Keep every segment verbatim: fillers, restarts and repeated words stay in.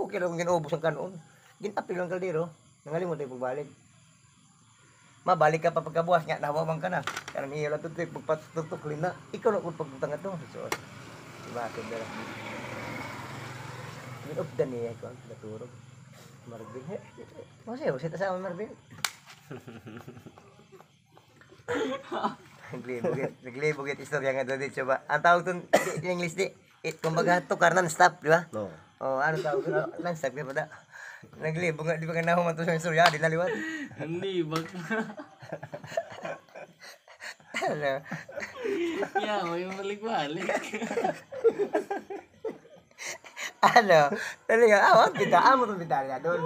Okay ra kon gin-ubos an kan-on. Gin-apil an kaldero. Nangalimot it pagbalik. Mabalik ka pa pagkabuwas nga, nahawa man ka na. Karon iyo la tutoy, pagpatutuklin na. Ikaw na kon pagbutang ato. So, si Bakit dala. Gin-updan niya ko, naturog. Marvin. Masaya, masaya ta sa Marvin. Naglibog it, naglibog it istorya nga doon dito ba? Ang tawag doon, di, in English di, it, kumbaga, tukar non-stop, di ba? No. O, ano tawag doon? Non-stop, di ba da? Naglibog nga, di ba nga nahuman to sa istorya, di na liwat. Hindi, bak- Ano? Yeah, may balik-balik. Ano? Dali nga, ah, wag kita, amo tong bintana nga doon.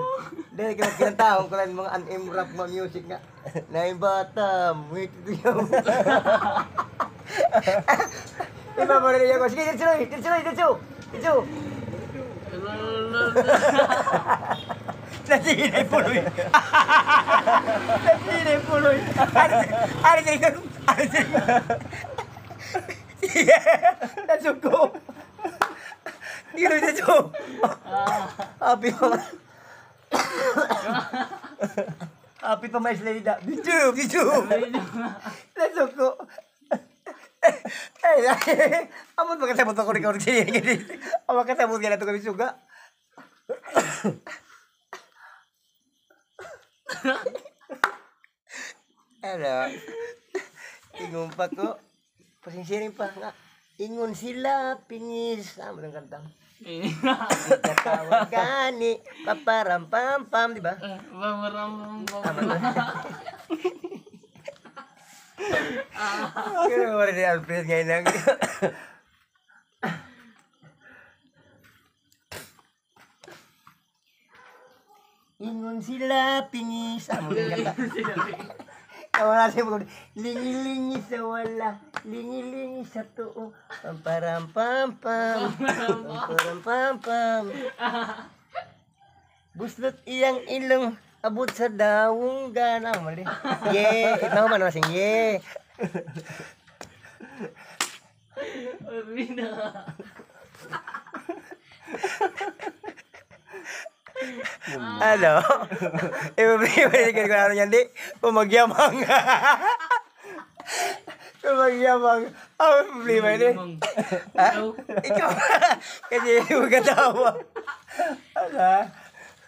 Dali ka, kinantahon ko lang mga an-, M-rap, mga music nga. Nine bottom, wait to you. Iba mo na niya ko. Sige, diretso, Loy, diretso, Loy, diretso. Diretso. Nasinay po, Loy. Nasinay po, Loy. Ari, ari, ari, ari. Sige. Nasuko. Dito, dito. Happy pa. Happy pa, mais lady da. Dito, dito. Nasuko. Ay, ay. Amo, makasabot ako ni Korsi. Amo, makasabot ka na ito kami suga. Ano? Ingon pa ko. Pasinsiring pa nga. Ingon sila, pingis. Ah, magandang kanta. Eh. Katawag gani, paparampampam, di ba? Eh, pamaram-, pamaram-, Pero wala ni Alfred ngayon lang. Ingon sila, pingis. Ah, magandang kanta. Wala siya mag-, lingi-lingi sa wala, lingi-lingi sa tuo. Pamparam-pam-pam. Pamparam-pam-pam. Buslot iyang ilong, abot sa dawong gana. Mali. Yeah. Ito man, masing, yeah. Arina. Ano? Iba-iba yung ganun ko na yan, di? Pumagyamang. Pumagyamang. Ang problema ini. Pumagyamang. Ha? Ikaw. Ikaw. Kasi yung magkatawa. Ala.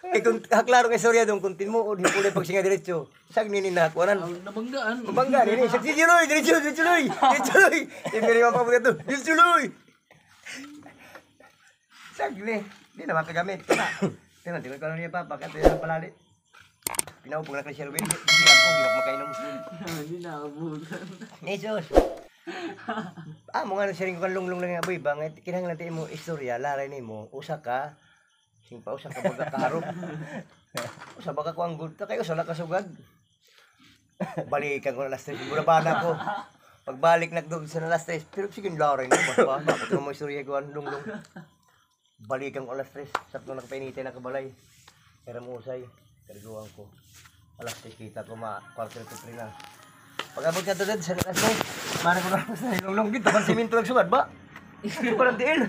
Eh, kung, ha, klaro kay istorya doon, kung tinuod, hipulay pagsinga diretso. Sag nini na kuanan. Ang nabanggaan. Mabanggaan ini. Sag, sige, Loy, diretso, diretso, Loy. Diretso, Loy. Yung ganyan pa mga to. Diretso, Loy. Sagli. Di na makagamit. Tira, tira ko lang niya, Papa. Kato yung palali. Pinaupog na kay Sherwin. Di ako, di ako makainom. Hindi na abutan. Jesus. Ah, mga nasiring ko kan Lunglong lang nga, boy, ba, nga kinahanglan ti imo istorya, laray nimo, usa ka, sing pa usa ka baga kaharop. Usa baga ko ang gud, kay usa la kasugad. Balikan ko na alas tres, burabana ko. Pagbalik nagdog sa alas tres, pero sige, laray na, basta, bakit mo istorya ko ang Lunglong? Balikan ko alas tres. Sakto nakapainitay na kabalay. Pero mo usay. Kariguan ko. Alas tres kita ko ma quarter to three na. Pag-abot ka to, Dad, sa alas tres. Mara ko na sa Lunglong. Dito kan simento nagsugad ba? Ito pa ng tiil.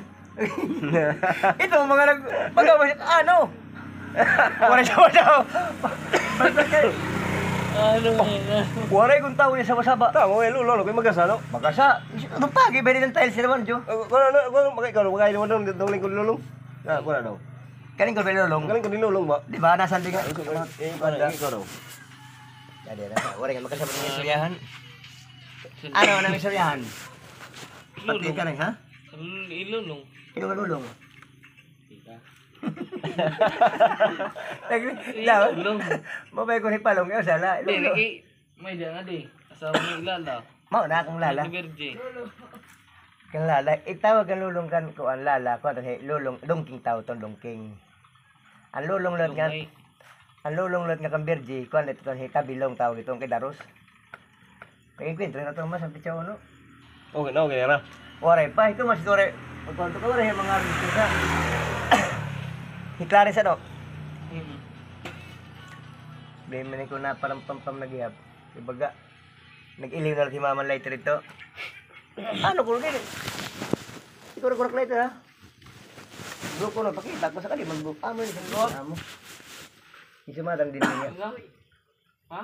Ito, mga nag-, mag-, ano? Wala siya, wala. Basta kay, ano, oh, yun, ah? Waray kung tao niya saba-saba. Tao, eh, Lolo, kay magasa, no? Magasa. Magpagi, ba rin ang tiles naman, Jo? Eh, wala na, wala, magay, wala, magay, wala, wala, wala, wala, wala. Ah, wala daw. Kaning ko, Lolong. Kaning ko ni Lolong ba? Di ba, nasa liga? Ah, ito, eh, eh, parang, eh, ikaw daw. Dali na, wala nga, magkasabot ng istoryahan. Ano, anong istoryahan? Pati ka rin, ha? Ilolong. Ilolong. Ilolong. Mabay ko ni Palong, eh, sala. Ilolong. May diyan nga di. Asawa ni Lala. Mao na akong Lala. Ni Virgie. Kang Lala, itawag kang Lulong kan kuan Lala, kuan to si Lulong, Lungking tawag to, Lungking. Ang Lulong lot nga, Lungay. Ang Lulong lot nga kang Virgie, kuan ito si Tabilong tawag ito, kay Daros. Kay enkwentro na to, mas ang pitsa uno. Okay na, okay na. Waray pa, ito mas waray. Pagkuan to ka, waray mga artista. Si Clarence, ano? Mm. Di man ko na parang pampam nagihap. Ibaga, nag-iliw na lang si Mama lighter ito. Ano ko, gini? Ikaw na kurak lighter, ha? Bro, kuno, pakita ko sa kadi, mag-, amo ni sa amo. Isumatang din niya. Ha?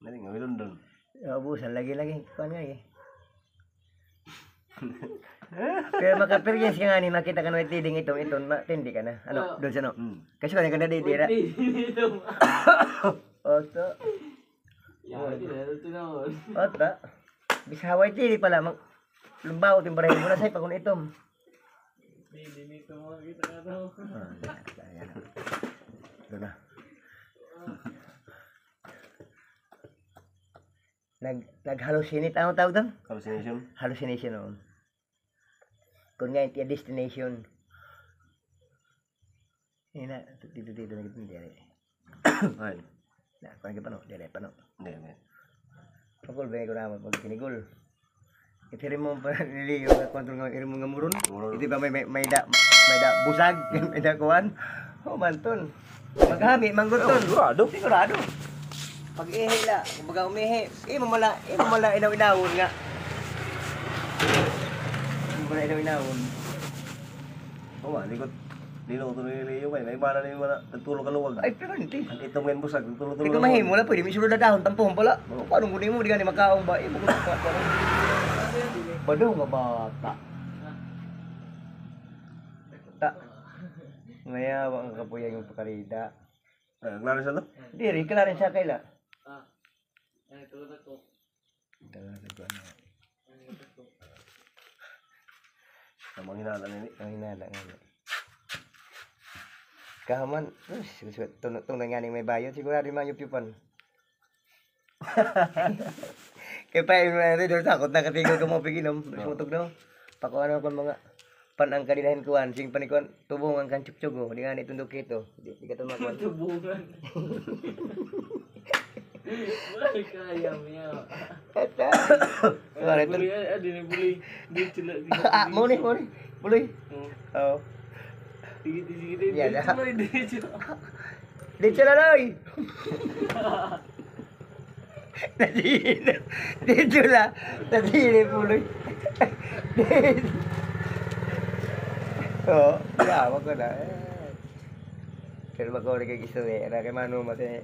Dali nga, may London. Naubusan lagi, lagi. Kuan nga, eh. Pero maka-experience ka ngani, makita ka na may tiding itom, itom, matindi ka na. Ano, doon sa no? Hmm. Kasi kung ka na di, dira. Oto. Yan, dira, tinawon. Oto. Bisa Hawaii tidi pala, mag-, lumbaw, timbaray mo na, say, pag itom. Hindi, hindi ito makakita ka daw. Ah, yan, yan. Ito na. Nag-, nag-hallucinate, ano tawag doon? Hallucination? Hallucination, oo. Kung nga, yung destination. Yan na, dito, dito, dito, dito, dito. Ay. Na, kuan ka pa, no? Dili pa, no? Hindi, hindi. Pakul, ba ko naman pag kinigol. Ito rin mo pa niliyo nga kontrol nga rin mo nga muron. Muron. Ito ba may, may, may da, may da busag, may da kuan. Oh, manton. Maghami, mangguton. Oh, sigurado. Sigurado. Pag-ihi la, kumbaga umihi. Imo mala, imo mala inaw-inawon nga. Imo mala inaw-inawon. Oo, ah, likot. Niluto ni Leo, may, may bala ni wala, nagtulog ka luwag. Ay, pero hindi. Ang itom yan, busag, nagtulog-tulog. Ikaw mahimo na, pwede, may sulod na dahon, tampuhon pala. Ano, paano mo di mo, di ka ni makaon ba? Eh, bukod sa pa, pa. Bado nga bata. Ta. Mayawa ang kapuya yung pakarida. Ah, klaro siya to? Diri, klaro siya kaila. Talaga ko, ano. Sa mga hinala na ini. Ang hinala nga ini. Kahaman, us, us, tun-, tunay nga ning may bayad, sigurado mayop yupan. Kaya pa, yung mga ito, takot na katigil ka mo piginom. Mas mutog, no? Pakuha na ako mga pan ang kadilahin kuan, sing panikuan, tubong ang kanchukchug, oh. Di nga ni tundok ito. Di, di ka tumakot. Tubungan. Wala kaya, miya. Kata. Wala ito. Buli, ah, ah, di na buli. Di sila, di na buli. Ah, mo ni, mo ni. Buli. Oo. Oo. Sige, sige, sige. Yan, di sila, di sila. Di sila, Loy. Nadili. Dito la. Nadili, Puloy. Oo, yawa ko na. Eh. Pero baka wala kay gusto, eh. Ara kay mano, mati,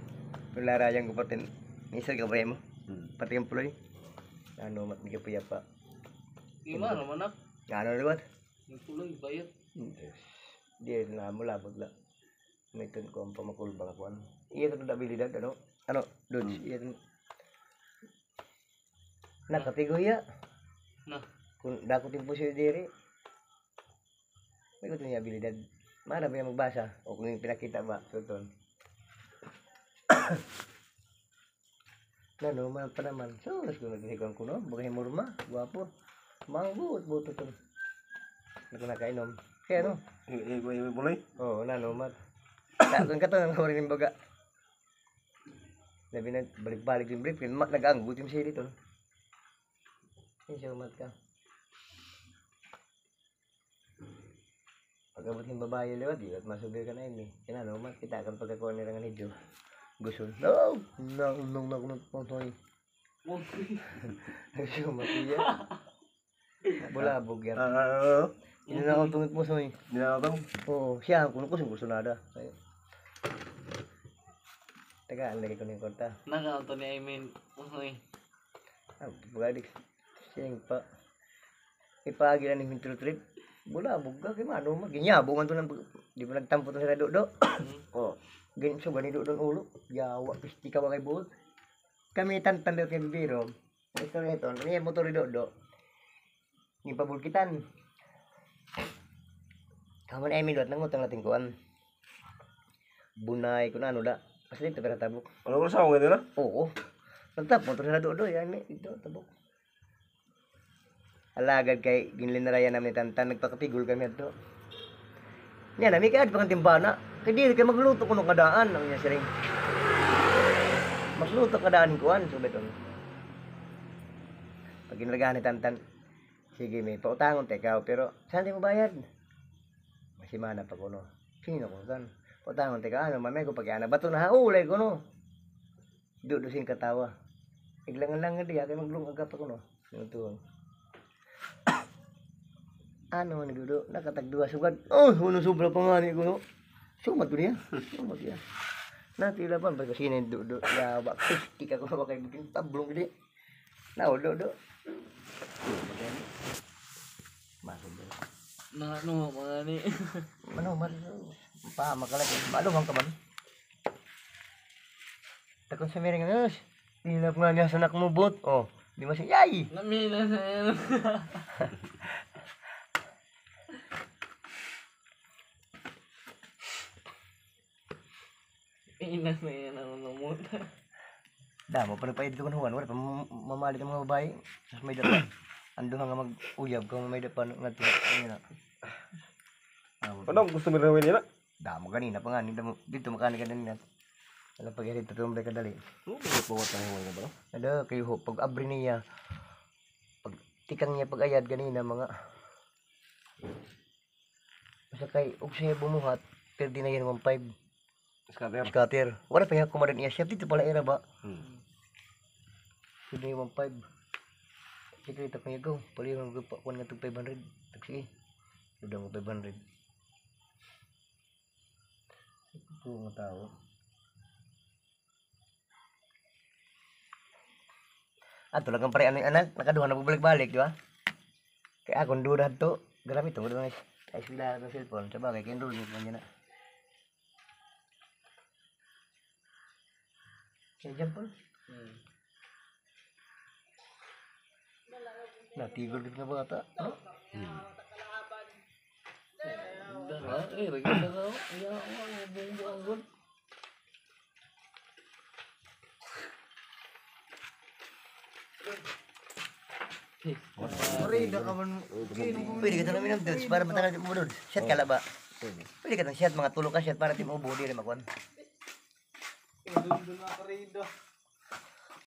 nilarayan ko pati, minsan ka ba mo? Hmm. Pati ang Puloy. Ano, mat, di ka puyapa. Ima naman, ah. Ano, liwat? Nagpuloy, bayot. Yes. Di na mo labot la. May tun ko ang pamakulbang kuan. Iya tun abilidad, ano? Ano, Dodge, hmm, iya tun. Nakatigo iya. Na. Kung dako timpo siya diri. May ko tun iya abilidad. Mara ba iya magbasa? O kung yung pinakita ba? Tuton. Nanuman pa naman. So, nas ko nagkikon ko, no? Bagay morma, guwapo. Manggut, buto to. Nagkakainom. Kaya, no? I-, i-, i-, buloy? Oo, nanuman. Sa akin ka to, nang huring baga. Labi na, balik-balik yung brief, kaya ma-, nag-anggut yung sili to, no? Yung siya umat ka. Pag-abot hin babaye liwat, di, at masugay ka na ini. Kinano, makita kan pagkakuha nila nga nidyo. Gusto. No! Nang, nang, nang, nang, nang, nang, Ay, siya, matiya. Bulabog yan. Ah, ah, ah. Hindi na ako tungit mo, Soy. Hindi na ako tungit? Oo, siya, ang kuno ko, singko sunada. Ay. Tagaan lagi ko ng kwarta. Nakaon to ni Aimin, Soy. Ah, pagadik. Siyang pa. Ipagi na ni Mintul Trip. Bulabog ka, kay mano, mag-, ginyabo man to ng, di ba nagtampo to sa Dodo? Hmm. Oh. Gin-, so, gani Dodo ang ulo. Yawa, pisti ka ba kay buot? Kami tan-, tanda kay bibiro. Ito na ito. Ano yung motor ni Dodo? Yung pabulkitan. Kaman ay minot, nangutang natin kuan. Bunay, kung ano da. Kasi dito, pero tabok. Ano ko sa mga nila? Oo. Nagtapok, motor sa Dodo, yan, may ito, tabok. Alagad kay ginlinarayan namin ni Tantan, nagpakapigol kami adto. Niya, nami kay adto pang timbana. Kay dili kay magluto kuno kadaan, ang niya siring. Magluto kadaan kuan, subet on. Pag ginlagahan ni Tantan, sige, may pautangon ta ikaw, pero saan di mo bayad? Masimana pa kuno. Sino ko kan? Pautangon ta ikaw, ano, mamay ko pag-ana, bato na ha, ulay kuno. Dudusin katawa. Iglangan-langan diya, kay maglungag ka pa kuno. Ano tuon? Ano man, Dudo? Nakatagduwa sugad. Oh, uno sobra pa ngani kuno. Sumat ko niya. Sumat niya. Natila pa, basta sinin, Dudo. Ya, bak, kika ko, bakay bikin tablong di. Na, Dudo. Masog, Dudo. Mga ano, mga ni. Ano, man. Pa, makalat. Maluhang ka man. Takon sa miring, ano, hinap nga niya sa nakmubot. Oh, di masiyay. Namina na yan. Ina na yan ang namot. Damo pa nagpaid ko kan Juan, wala pa mam-, mamalit ang mga babae. Tapos may dapat. Ang duha nga mag-uyab ko, may dapat nga ito. Ano na? Ano ang gusto mo rin nila? Damo ganina pa nga, damo, dito makani ka din nga. Alam pag-edit, tutuloy ka dali. Ano ba yung pawat na yung mga ba? Ada, kayo ho, pag-abri niya, pag tikang niya, pag-ayad ganina, mga, basta kay, og siya bumuhat, pwede na yan one five. Scatter. Scatter. Wala pa niya kumarin iya siya, dito pala ira ba? Hmm. Pwede na yan one five. Sikreto ko niya ko, palihan ko pa, kuha nga itong five hundred. Taksi. Duda mo five hundred. Ito nga tao. Ato lang ang pare, ano, anak, nakaduha na balik-balik, di ba? Kaya akong duda to, grabe to, grabe. Ay, sila ng cellphone, sa bagay, kaya enrollment man yun na. Kaya dyan po. Hmm. Natigil ka nga bata, no? Hmm. Dara, eh, lagi na ka, oh. Iya, oh, buong-buong gud. Marida ka man. Pwede ka na minum, Dudes, para matagal mo, Dudes. Shot ka la ba? Pwede. Pwede ka na shot, mga tulo ka shot para di maubo, di rin makuan. Dundo na karida.